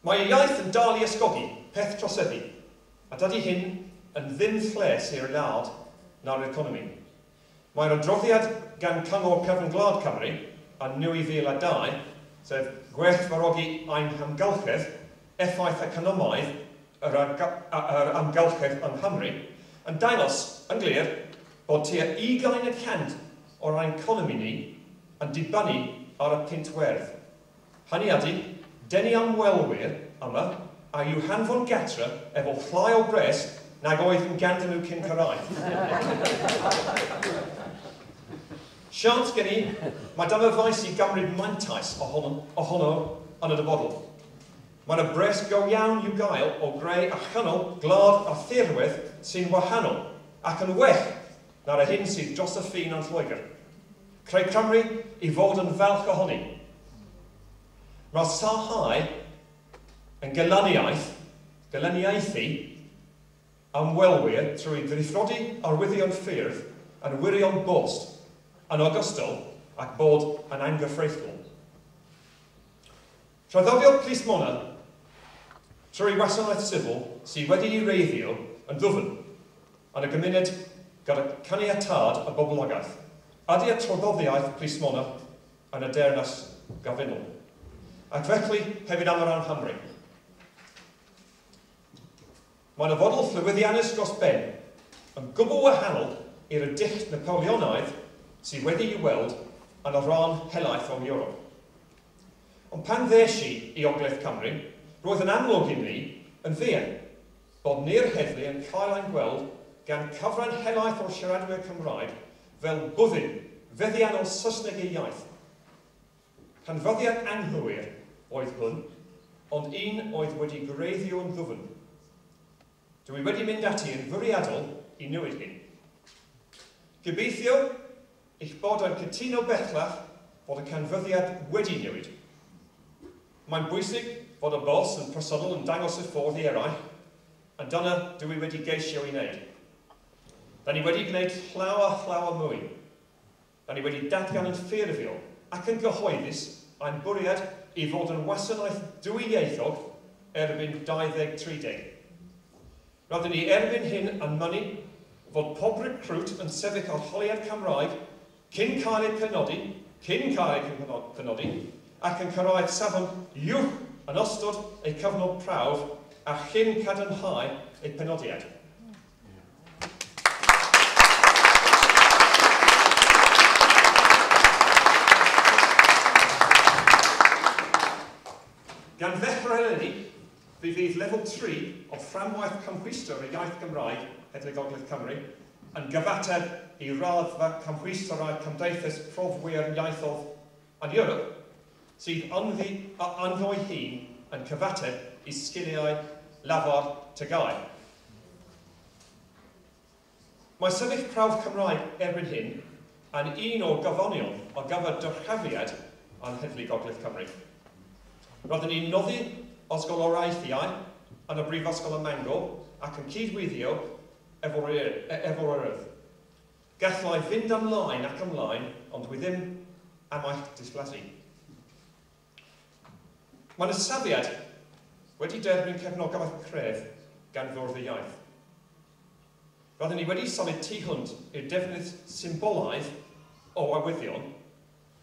Mae y iaith yn dal i ysgogi peth troseddu, a dydy hyn yn ddim lles i'r wlad na'r economi. Mae'r adroddiad gan Cyngor Cefn Gwlad Cymru yn 2002, sef Gwerthfawrogi ein hamgylchedd, effaith economaidd yr amgylchedd yng Nghymru, yn dangos yn glir bod tua 20% o'r economi ni yn dibynnu ar y punt werdd. Hynny ydy, denu ymwelwyr yma a i'w hanfon gatre efo llai o bres nag oedd yn ganddyn nhw cyn cyrraedd. Siawns gen i, mae dyma faes i gymryd mantais ohono yn y dyfodol. Mae yna bres go iawn i'w gael o greu a chynnal gwlad a thirwedd sy'n wahanol ac yn well na'r hyn sydd dros y ffin yn Lloegr. Creu Cymru i fod yn falch ohoni. Mae'r sarhau yn gelyniaethu ymwelwyr trwy ddifrodi arwyddion ffyrdd yn wirion bost yn ogystal ac bod yn anghyfreithlon. Traddodiad plismona trwy wasanaeth sifil sydd wedi'i wreiddio yn ddwfn yn y gymuned gyda caniatâd y boblogaeth. Ydy'r traddodiaeth plismona yn y Deyrnas Gyfunol. Ac felly hefyd am yr Nghymru. Mae'n ofodol llywyddiannus dros ben, yn gwbl wahanol i'r dull Napoleonaidd sydd wedi'i weld yn y rhan helaeth o Ewrop. Ond pan ddes i i Ogledd Cymru, roedd yn amlwg i mi yn fuan bod ni'r heddlu yn cael ein gweld gan cyfran helaeth o'r siaradwyr Cymraeg fel byddin feddiannol Saesneg ei iaith. Canfyddiad anghywir oedd hwn, ond un oedd wedi gwreiddio'n ddwfn. Dwi wedi mynd ati yn fwriadol i newid hyn. Gobeithio eich bod yn cytuno bellach fod y canfyddiad wedi newid. Mae'n bwysig fod y bos yn personol yn dangos y ffordd i eraill, a dyna dwi wedi geisio i wneud. Da ni wedi gwneud llawer mwy. Da ni wedi datgan yn ffurfiol ac yn gyhoeddus ein bwriad i fod yn wasanaeth dwyieithog erbyn 2030. Rydyn ni erbyn hyn yn mynnu fod pob recrwt yn sefyll arholiad Cymraeg cyn cael eu penodi, ac yn cyrraedd safon uwch yn ystod eu cyfnod prawf a chyn cadarnhau eu penodiad. Gan ddechrau eleni, fe fydd lefel 3 o fframwaith cymhwyster y iaith Gymraeg Heddlu Gogledd Cymru yn gyfateb i raddfa cymhwysterau Cymdeithas Profwyr Ieithoedd yn Ewrop, sydd ynddo'i hun yn cyfateb i sgiliau lafar TGAU. Mae sefyll prawf Cymraeg erbyn hyn yn un o'r gofynion ar gyfer dyrchafiad yn Heddlu Gogledd Cymru. Rydyn ni'n noddi ysgoloriaethiau yn y Brifysgol ym Mangor ac yn cydweithio efo'r Urdd. Gallai fynd ymlaen ac ymlaen, ond dwi ddim am eich diflasu. Mae'n y safiad wedi derbyn cefnogaeth cref gan Fwrdd y Iaith. Rydyn ni wedi symud tu hwnt i'r defnydd symbolaidd o arwyddion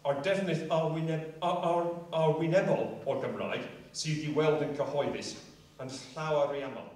a'r defnydd arwynebol o'r Gymraeg sydd i'w weld yn cyhoeddus yn llawer rhy aml.